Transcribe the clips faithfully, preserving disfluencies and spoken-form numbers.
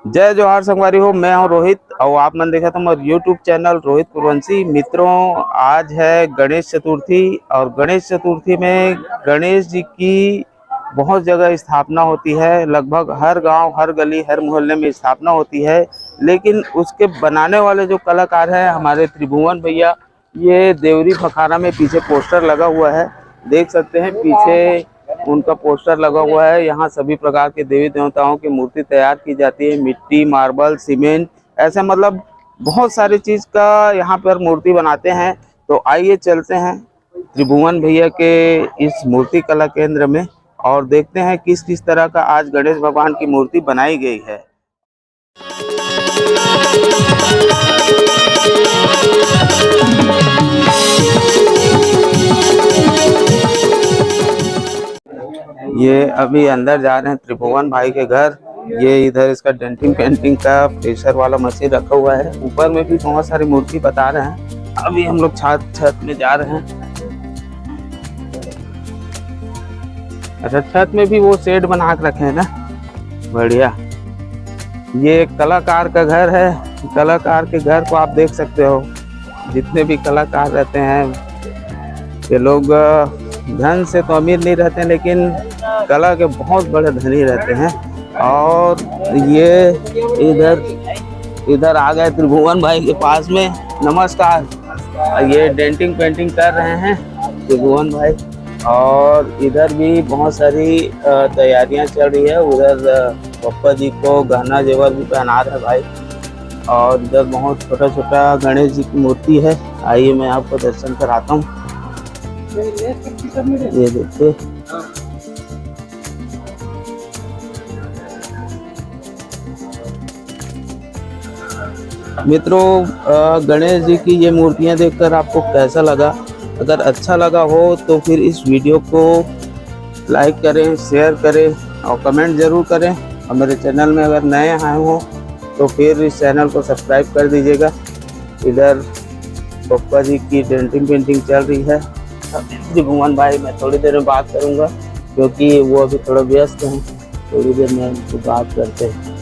जय जोहार संगवारी हो, मैं हूं रोहित और आप मन देखत हो मोर YouTube चैनल रोहित कुरवंशी। मित्रों, आज है गणेश चतुर्थी और गणेश चतुर्थी में गणेश जी की बहुत जगह स्थापना होती है। लगभग हर गांव, हर गली, हर मोहल्ले में स्थापना होती है। लेकिन उसके बनाने वाले जो कलाकार हैं हमारे त्रिभुवन भैया, ये देवरी फखारा में पीछे पोस्टर लगा हुआ है, देख सकते हैं पीछे उनका पोस्टर लगा हुआ है। यहाँ सभी प्रकार के देवी देवताओं की मूर्ति तैयार की जाती है, मिट्टी, मार्बल, सीमेंट, ऐसे मतलब बहुत सारी चीज का यहाँ पर मूर्ति बनाते हैं। तो आइए चलते हैं त्रिभुवन भैया के इस मूर्ति कला केंद्र में और देखते हैं किस किस तरह का आज गणेश भगवान की मूर्ति बनाई गई है। ये अभी अंदर जा रहे हैं त्रिभुवन भाई के घर। ये इधर इसका डेंटिंग पेंटिंग का प्रेशर वाला मशीन रखा हुआ है। ऊपर में भी बहुत सारी मूर्ति बता रहे हैं। अभी हम लोग छत छत में जा रहे हैं। अच्छा, छत में भी वो शेड बना के रखे हैं ना, बढ़िया। ये एक कलाकार का घर है। कलाकार के घर को आप देख सकते हो, जितने भी कलाकार रहते हैं ये लोग, अ, धन से तो अमीर नहीं रहते, लेकिन कला के बहुत बड़े धनी रहते हैं। और ये इधर, इधर आ गए त्रिभुवन भाई के पास में। नमस्कार। ये डेंटिंग पेंटिंग कर रहे हैं त्रिभुवन भाई। और इधर भी बहुत सारी, अ, तैयारियां चल रही है। उधर, अ, पप्पा जी को गहना जेवर भी पहना रहे हैं भाई। और इधर बहुत छोटा छोटा गणेश जी की मूर्ति है। आइए, मैं आपको दर्शन कराता हूँ। ये देखिए। मित्रों, अ, गणेश जी की ये मूर्तियां देखकर आपको कैसा लगा? अगर अच्छा लगा हो तो फिर इस वीडियो को लाइक करें, शेयर करें और कमेंट जरूर करें। और मेरे चैनल में अगर नए आए हो तो फिर इस चैनल को सब्सक्राइब कर दीजिएगा। इधर पप्पा जी की डेंटिंग पेंटिंग चल रही है। त्रिभुवन भाई, मैं थोड़ी देर में बात करूंगा क्योंकि वो अभी थोड़ा व्यस्त हैं। थोड़ी देर में उनसे बात करते हैं।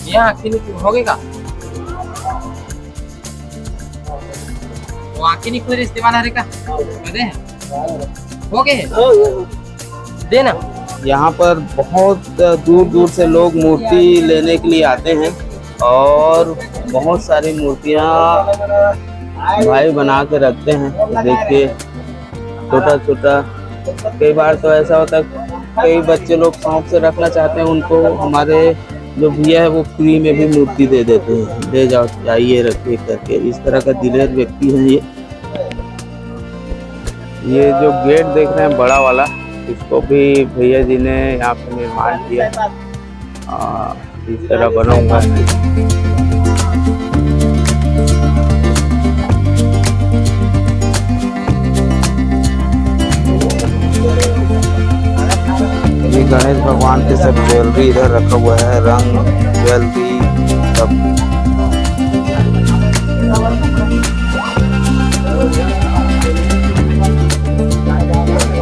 यहाँ आँखें नहीं हो गए का? वो आँखें नहीं खुल रही, इस्तेमाल आ रही का? दे। हो गए? दे ना। यहाँ पर बहुत दूर दूर से लोग मूर्ति लेने के लिए आते हैं और बहुत सारी मूर्तियाँ भाई बना के रखते हैं। देखिए, छोटा छोटा, कई बार तो ऐसा होता है, कई बच्चे लोग शौक से रखना चाहते हैं, उनको हमारे जो भैया है वो फ्री में भी मूर्ति दे देते हैं, "ले जाओ, जाइए, रखिए" करके। इस तरह का दिलेर व्यक्ति है ये। ये जो गेट देख रहे हैं बड़ा वाला, इसको भी भैया जी ने यहाँ पे निर्माण किया। आ, इस तरह बना हुआ है। ये गणेश भगवान के सब ज्वेलरी इधर रखा हुआ है, रंग, ज्वेलरी, सब।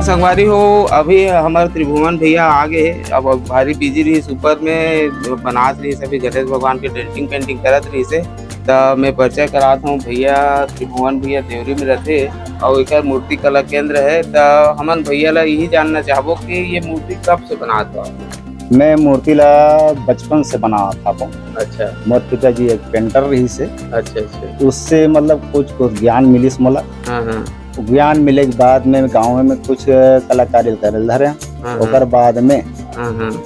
संगवारी हो, अभी हमर त्रिभुवन भैया आ गए। अब भारी बिजी रहिस, ऊपर में बनात रहिस, अभी गणेश भगवान के डेंटिंग पेंटिंग करत रहिस हे। त मैं परिचय करात हूँ भैया, त्रिभुवन भैया देवरी में रहते और एकर मूर्ति कला केंद्र है। त हमन भैया ला यही जानना चाहबो कि ये मूर्ति कब से बनात हो? मैं मूर्ति ला बचपन से बनात हवं। अच्छा। मोर पिताजी एक पेंटर रहिस हे। अच्छा, अच्छा। उससे मतलब कुछ, कुछ ज्ञान मिलिस मोला। हाँ, हाँ। ज्ञान मिले के बाद में गाँव में कुछ कलाकारी करे ल धरे। हाँ, हाँ। ओकर बाद में हाँ, हाँ।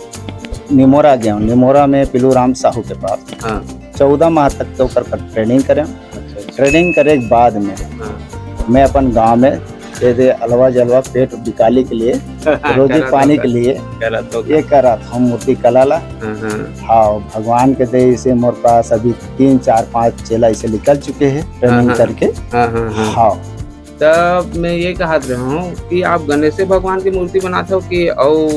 निमोरा गया, निमोरा में पिलू राम साहू के पास। हाँ। चौदह माह तक तो ओकर पर ट्रेनिंग करे। अच्छा, अच्छा। ट्रेनिंग करे के बाद में हाँ। मैं अपन गांव में दे दे अलवा जलवा पेट बिकाली के लिए, रोजी करत पानी होगा। के लिए करत होगा। ये करत हम मूर्ति कला ला। हाँ, हाँ। हाँ, भगवान के दया से मोर पास अभी तीन, चार, पाँच चेला ऐसे निकल चुके हैं ट्रेनिंग हाँ, हाँ। करके। हाँ, हाँ, हाँ। हाँ। तब मैं ये कहत रहे हूँ कि आप गणेशे भगवान की मूर्ति बनाते हो कि अउ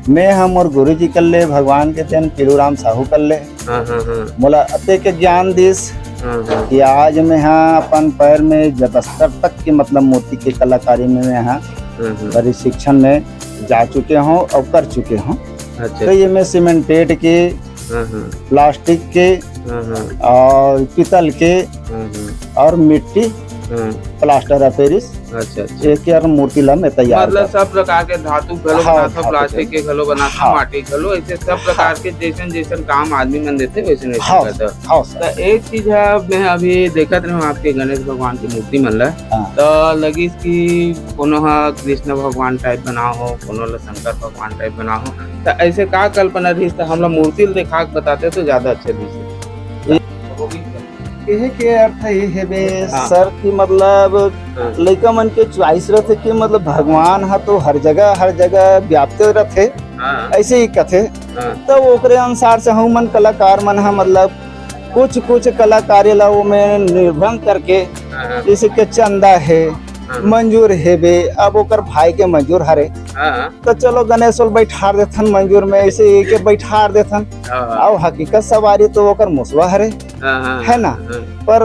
मैं हम और गुरु जी कर ले, भगवान के तेन पीलू राम साहू कर ले। हाँ, हाँ, हाँ। मोला अतेक ज्ञान दिस हाँ, हाँ। कि आज मैं हा अपन पैर में जब स्तर तक के मतलब मूर्ति के कलाकारी में मैं हा हाँ, हाँ। प्रशिक्षण में जा चुके हूँ और कर चुके हूँ। अच्छा, तो ये अच्छा। मैं सीमेंटेड के, हाँ, हाँ। प्लास्टिक के हाँ, हाँ। और पीतल के हाँ, हाँ। और मिट्टी हाँ। प्लास्टर ऑफ पेरिस अच्छा, अच्छा। एक यार मूर्ति ला मैं तैयार मतलब कर सब प्रकार के धातु घलो हाँ, बनाथव, धातु प्लास्टिक के। के घलो बनाथव, हाँ। माटी घलो, ऐसे सब हाँ। प्रकार के जैसन जैसन काम आदमी मन देथे वैसन वैसन हाँ, करथव। हाँ, सर। त एक चीज ह मैं अभी देखत रहूं आपके गणेश भगवान की मूर्ति मन ला, हाँ। त लगिस कि कोनो ह कृष्ण भगवान टाइप बना हो, कोनो ल शंकर भगवान टाइप बना हो, त ऐसे का कल्पना रहिस त हमला मूर्ति ल देखा के बताते तो ज्यादा अच्छा रहिस। एहे के अर्थ ये हेबे हाँ। सर कि मतलब हाँ। लइका मन के चॉइस रथे कि मतलब भगवान ह तो हर जगह, हर जगह व्याप्त रथे, हाँ। ऐसे ही कथे। हाँ। तो ओकरे अनुसार से हम मन कलाकार मन ह मतलब कुछ, कुछ कलाकारी ला ओमे निर्भंग करके हाँ, हाँ। जैसे कि चंदा हे, हाँ। मंजूर हेबे, अब ओकर भाई के मंजूर हरे, हाँ। तो चलो गणेश ल बैठार देथन मंजूर में, ऐसे ही के बैठार देथन। हाँ, हाँ। अब हकीकत सवारी तो ओकर मुसवा हरे, हाँ, हाँ, है ना? हाँ। पर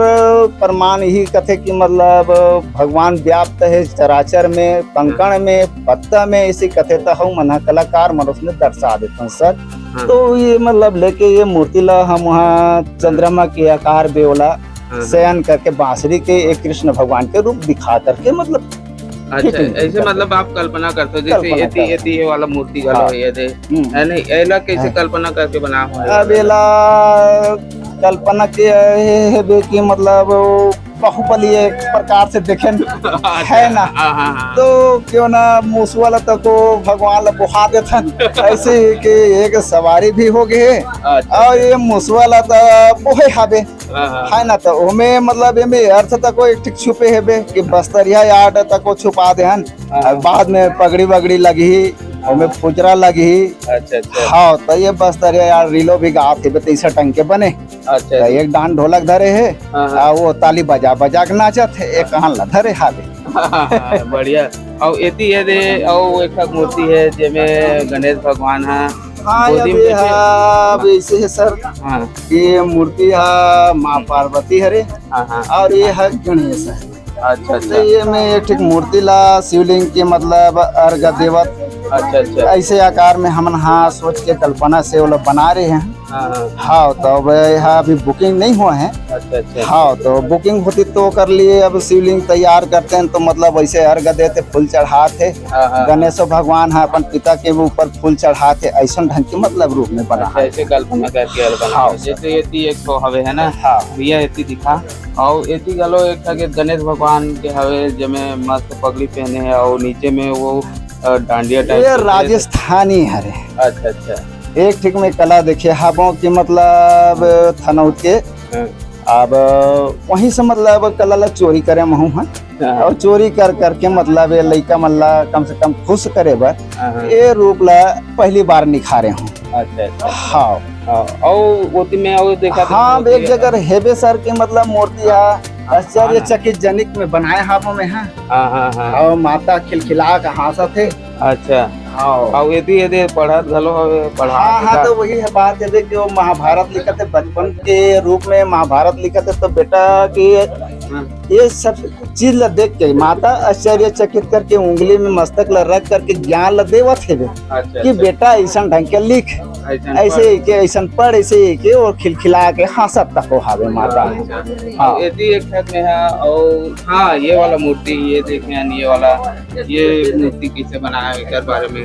प्रमाण यही कथे कि मतलब भगवान व्याप्त है चराचर में, कंकण हाँ। में, पत्ता में, ऐसे कथे तो हम मन कलाकार मन उसमें दर्शा देथन सर। हाँ। तो ये मतलब लेके ये मूर्ति ला हम वहाँ चंद्रमा के आकार बेवला हाँ, हाँ। शयन करके बांसुरी के एक कृष्ण भगवान के रूप दिखा करके मतलब अच्छा, fitting ऐसे करके। मतलब आप कल्पना करते हो, जैसे कल्पना एती, करते एती हैं। ये वाला मूर्ति घलो हाँ। ये दे, हम्म। है नहीं? एला कैसे हाँ। कल्पना करके बना हुआ है? अब एला कल्पना के ये है बे कि मतलब बाहुबली एक प्रकार से देखे अच्छा। है ना? हाँ, हाँ, हाँ। तो क्यों ना मुसवा ला तको भगवान ला बोहा देथन, ऐसे ही कि एक सवारी भी हो गए अच्छा, और अच्छा। ये मुसवा ला तो बोहे हाबे। हाँ, हाँ। है ना, तो ओमे मतलब एमे अर्थ तको एक ठिक छुपे हेबे कि बस्तरिया यार्ड तको छुपा देहन। हाँ। और बाद में पगड़ी वगड़ी लगही, ओमे फुजरा लगही। अच्छा, अच्छा। हाँ, तो ये बस्तरिया यार्ड रीलो भी गात हेबे, तैसा टंग के बने। अच्छा, तो अच्छा। एक डांड ढोलक धरे हे, हाँ, हाँ। आ वो ताली बजा बजा के नाचत हे, एक कान ला धरे हाबे। बढ़िया। अउ एती ये दे, अउ एक ठक मूर्ति हे, जेमे गणेश भगवान ह हाँ, गोदी अब में ये बैठे। हा, अब ऐसे है सर, हाँ। ये मूर्ति हा माँ पार्वती हरे हाँ, हाँ। और ये है गणेश है। अच्छा, तो अच्छा। ये मैं एक ठिक मूर्ति ला शिवलिंग के मतलब अर्घ देवत अच्छा, अच्छा। ऐसे आकार में हमन हा सोच के कल्पना से वो लोग बना रहे हैं। हाँ, हाँ। हाँ, तो अब यहाँ अभी बुकिंग नहीं हुआ है। अच्छा, अच्छा। हाँ, तो बुकिंग होती तो कर लिए, अब शिवलिंग तैयार करते हैं तो मतलब ऐसे अर्घ देते, फूल चढ़ाते, हाँ, हाँ। गणेशो भगवान ह अपन पिता के ऊपर फूल चढ़ाथे, अइसन ढंग के मतलब रूप में बना अच्छा, है। ऐसे कल्पना करके अलग बना हाँ, है। सर। जैसे ये ती एक ठो हवे है ना, हाँ। भैया एती दिखा, अउ एती घलो एक ठा के गणेश भगवान के हवे, जेमे मस्त पगड़ी पहने है अउ नीचे में वो, अ, डांडिया type ये के राजस्थानी हरे। अच्छा, अच्छा। एक ठीक में कला देखे हाबो कि मतलब थनौत के हाँ। अब वहीं से मतलब कला ला चोरी करे महू ह। हाँ। और चोरी कर करके मतलब ये लइका मन ला कम से कम खुश करे बर हाँ, हाँ। ये रूप ला पहली बार निखारे हूँ। अच्छा, अच्छा। हाँ। हाँ, और ओती में और देखा था हाँ, मूर्ति एक है। जगह हेबे सर के मतलब मूर्ति हा हाँ, हाँ, आश्चर्यचकित जनिक में बनाए हाबो में है। हाँ, हाँ, हाँ। और माता खिलखिला के हाँसत हे। अच्छा। हाँ। और एती, एती पढ़त घलो हवे, पढ़ा हाँ, हाँ, देता। तो वही है बात है, देख, जो महाभारत लिखत है, बचपन के रूप में महाभारत लिखत है, तो बेटा कि हाँ। ये सब चीज ला देख के माता आश्चर्यचकित करके उंगली में मस्तक ला रख करके ज्ञान ला देवत है बे, अच्छा, कि अच्छा। बेटा ऐसा ढंग के लिख, ऐसन ऐसे पढ़। ही के, ऐसन पढ़, ऐसे ही के, और खिलखिला के हंसत तको हावे माता। अच्छा। हाँ। एती एक ठक में है, और हाँ, ये वाला मूर्ति, ये देखे हैं, ये वाला, ये मूर्ति कैसे बनाया है, एकर बारे में?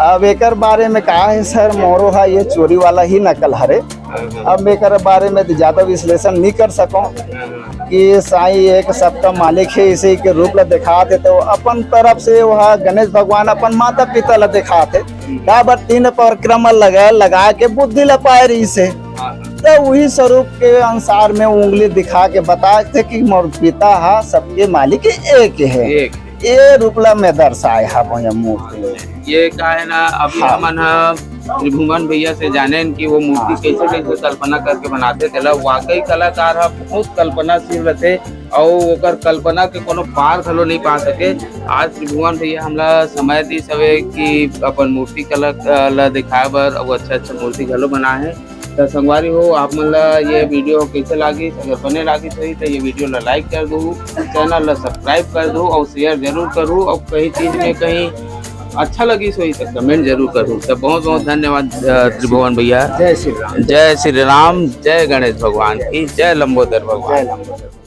अब एकर बारे में का है सर, मोरो हा ये चोरी वाला ही नकल हरे। हाँ, हाँ। अब एकर बारे में तो ज्यादा विश्लेषण नहीं कर सको हाँ, हाँ। कि साईं एक सबका मालिक है, इसी के रूप ला दिखाते, तो अपन तरफ से वह गणेश भगवान अपन माता पिता ला दिखाते, हम्म। काबर तीन परिक्रमा लगा, लगा के बुद्धि ला पाए रही से। हाँ, हाँ। तो वही स्वरूप के अनुसार में उंगली दिखा के बताते कि मोर पिता हा सबके मालिक एक है। एक। ये रूप ला मैं दर्शाए हाबो ये मूर्ति में। ये का है ना, अभी हाँ। हमन ह त्रिभुवन भैया से जानेन कि वो मूर्ति कैसे कैसे कल्पना करके बनाथे। तेला वाकई कलाकार ह बहुत कल्पनाशील रथे, अउ ओकर कल्पना के कोनो पार घलो नहीं पा सके। आज त्रिभुवन भैया हमला समय दिस हवे कि अपन मूर्ति कला, अ, ला दिखाए बर, अउ अच्छा अच्छा मूर्ति घलो बनाए हे। त संगवारी हो, आप मन ला ये वीडियो कैसे लागिस? अगर बने लागिस होही त ये वीडियो ला लाइक कर दू, चैनल ला सब्सक्राइब कर दू, अउ शेयर जरूर करू, अउ कहीं चीज में कहीं अच्छा लगिस होही त कमेंट जरूर करू। त बहुत बहुत धन्यवाद, अ, त्रिभुवन भैया। जय श्री राम। जय श्री राम, जय गणेश भगवान की, जय लंबोदर भगवान। जय लंबोदर।